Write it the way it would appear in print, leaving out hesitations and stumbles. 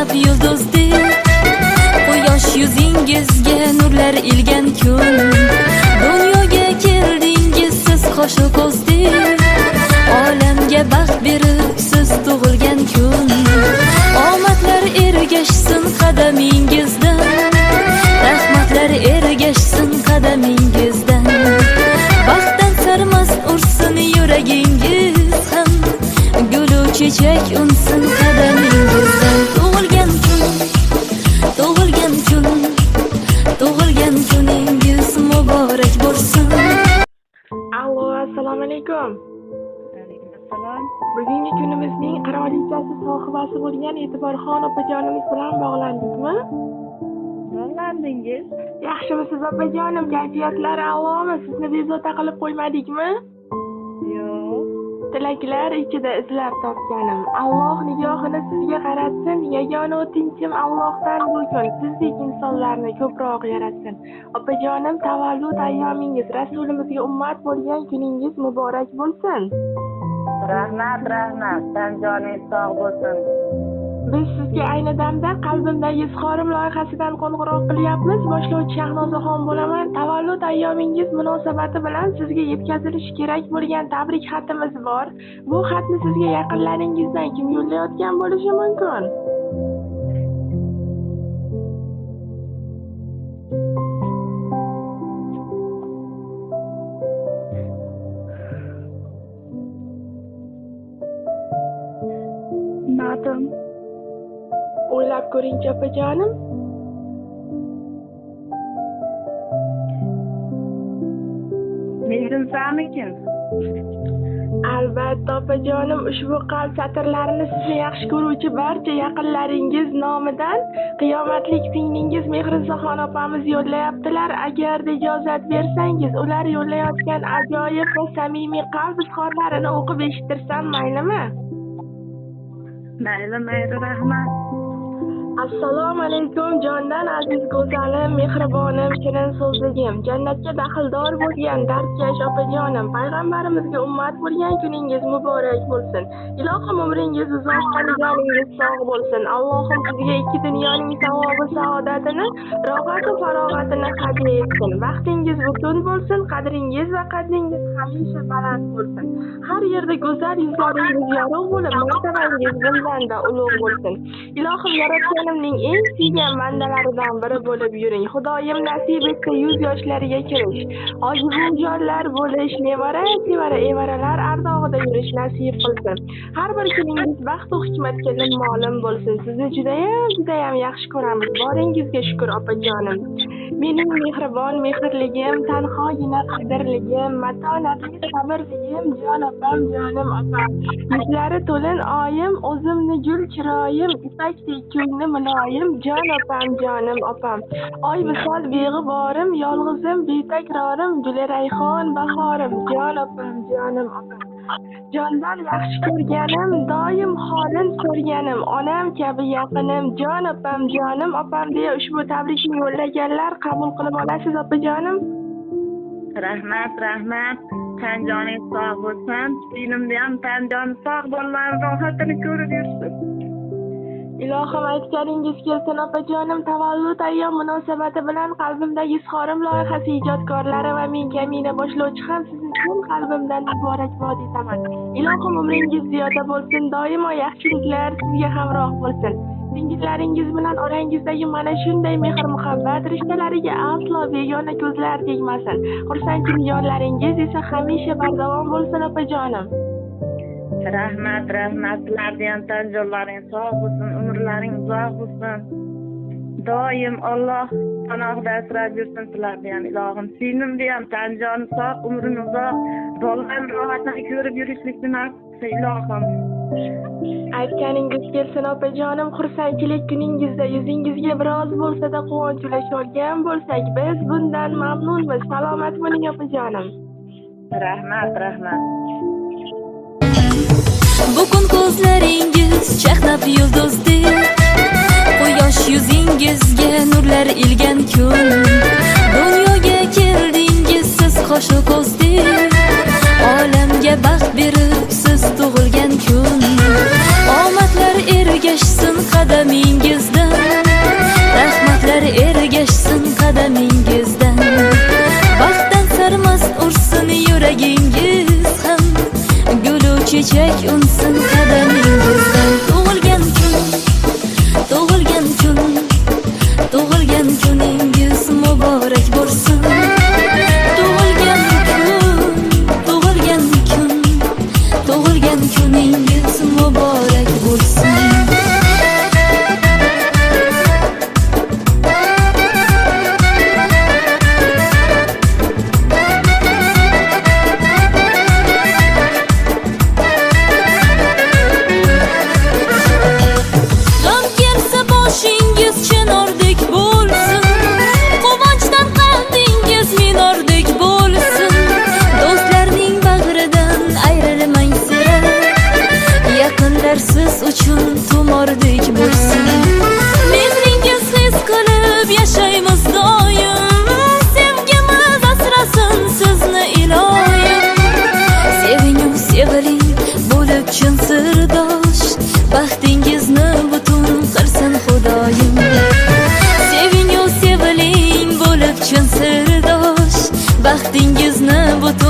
chaqnab yulduzdek, quyosh yuzingizga nurlar ilgan kun. Dunyoga keldingiz siz qoshu ko'zdek, olamga baxt berib siz tug'ilgan kun. Omadlar ergashsin qadamingizdan, rahmatlar ergashsin qadamingizdan. Baxtdan sarmast ursin yuragingiz ham, gulu chechak unsin qadamingizdan. Tug'ilgan kun, tug'ilgan kun, tug'ilgan kuningiz muborak bo'lsin. Allo, assalomu alaykum. Alaykum assalom. Bugungi kunimizning qirolichasi sohibasi bo'lgan E'tiborxon opajonimiz bilan bog'landikmi? Bog'landingiz. Yaxshimisiz, opajonim? Kayfiyatlar a'lomi? Sizni bezovta qilib qo'ymadikmi? Yo'q. Tilaklar ichida izlab topganim. Alloh nigohini sizga qaratsin, yagona o'tinchim Allohdan bu kun sizdek insonlarni ko'proq yaratsin. Opajonim, tavallud ayyomingiz, Rasulimizga ummat bo'lgan kuningiz muborak bo'lsin. Rahmat, rahmat. Tan joningiz sog' bo'lsin. Biz sizga ayni damda qalbimdagi izhorim loyihasidan qo'ng'iroq qilyapmiz. Boshlovchi Shahnozaxon bo'laman. Tavallud ayyomingiz munosabati bilan sizga yetkazilishi kerak bo'lgan tabrik xatimiz bor. Bu xatni sizga yaqinlaringizdan kim yo'llayotgan bo'lishi mumkin? Nadim. O'ylab ko'ringchi, opajonim. Mehrinsamikin? Albatta, opajonim, ushbu qalb satrlarini sizni yaxshi ko'ruvchi barcha yaqinlaringiz nomidan qiyomatlik singlingiz Mehrinsoxon opamiz yo'llayaptilar. Agarda ijozat bersangiz, ular yo'llayotgan ajoyib va samimiy qalb izhorlarini o'qib eshittirsam maylimi? Mayli, mayli, rahmat. Assalomu alaykum, jondan aziz go'zalim, mehribonim, shirin so'zligim, jannatga daxldor bo'lgan dardkash opajonim, payg'ambarimizga ummat bo'lgan kuningiz muborak bo'lsin. Ilohim umringiz uzoq, joningiz sog' bo'lsin. Allohim sizga ikki dunyoning savobi saodatini, rohatu farog'atini hadya etsin. Baxtingiz butun bo'lsin, qadringiz va qaddingiz hamisha baland bo'lsin. Har yerda go'zal yuzlaringiz yorug' bo'lib, martabangiz bundanda ulug' bo'lsin. Ilohim yaratganimning eng suygan bandalaridan biri bo'lib yuring. Xudoyim nasib etsa 100 yoshlarga kirish, hoji-buvijonlar bo'lish, nevara, sevara, evaralar ardog'ida yurish nasib qilsin. Har bir kuningiz baxt va hikmatga limmolim bo'lsin. Sizni judayam, judayam yaxshi ko'ramiz. Boringizga shukur, opajonim. Mening mehribon mehrligim, tanhogina qadrligim, matonatli sabrligim, jon opam, jonim opam. Yuzlari to'lin oyim, o'zimni gul chiroyim, ipakdek ko'ngli muloyim, jon opam, jonim opam. Oy visol beg'uborim, yolg'izim, betakrorim, guli rayhon bahorim, jon opam, jonim opam. Jondan yaxshi ko'rganim, doim holin so'rganim, onam kabi yaqinim, jon opam, jonim opam deya ushbu tabrikni yo'llaganlar qabul qilib olasiz, opajonim. Rahmat, rahmat. Tan joningiz sog' bo'lsin. Singlimni ham tan joni sog', bolalarim rohatini ko'rib yursin. Ilohim aytganingiz kelsin, opajonim. Tavallud ayyom munosabati bilan qalbimdagi izhorim loyihasi ijodkorlari va men kamina boshlovchi ham sizni chin qalbimdan muborakbod etaman. Ilohim umringiz ziyoda bo'lsin, doimo yaxshiliklar sizga hamroh bo'lsin. Singillaringiz bilan orangizdagi mana shunday mehr-muhabbat rishtalariga aslo begona ko'zlar tegmasin. Xursandchilik yo'llaringiz esa hamisha bardavom bo'lsin, opajonim. Rahmat, rahmat. Sizlarni ham tan jonlaring sog' bo'lsin, umrlaring uzoq bo'lsin. Doim Alloh panohida asrab yursin sizlarni ham, ilohim. Singlimni ham tan joni sog', umrini uzoq, bolalarim rohatini ko'rib yurishlikni nasib qilsin, ilohim. Aytganingiz kelsin, opajonim. Xursandchilik kuningizda yuzingizga biroz bo'lsa-da quvonch ulasha olgan bo'lsak, biz bundan mamnunmiz. Salomat bo'ling, opajonim. Rahmat, rahmat. Bugun ko'zlaringiz chaqnab yulduzdek, quyosh yuzingizga nurlar ilgan kun. Dunyoga keldingiz siz qoshu ko'zdek, olamga baxt berib siz tug'ilgan kun. Omadlar ergashsin qadamingizdan. Chechak unsin qadamingizdan. Tug'ilgan kun, tug'ilgan kun, tug'ilgan kuningiz muborak bo'lsin. Tug'ilgan kun, tug'ilgan kun, tug'ilgan kuningiz muborak bo'lsin. G'am kelsa boshingiz chinordek bo'lsin, quvonchdan qalbingiz minordek bo'lsin. Do'stlarning bag'ridan ayrilmang sira, yaqinlar siz uchun tumordek bo'lsin. Mehringiz his qilib yashaymiz doim, sevgimiz asrasin sizni iloyim. Sevingu seviling bo'lib chin sirdosh, baxtingizni butun qilsin Xudoyim. Sevingu seviling bo'lib chin sirdosh, baxtingizni butun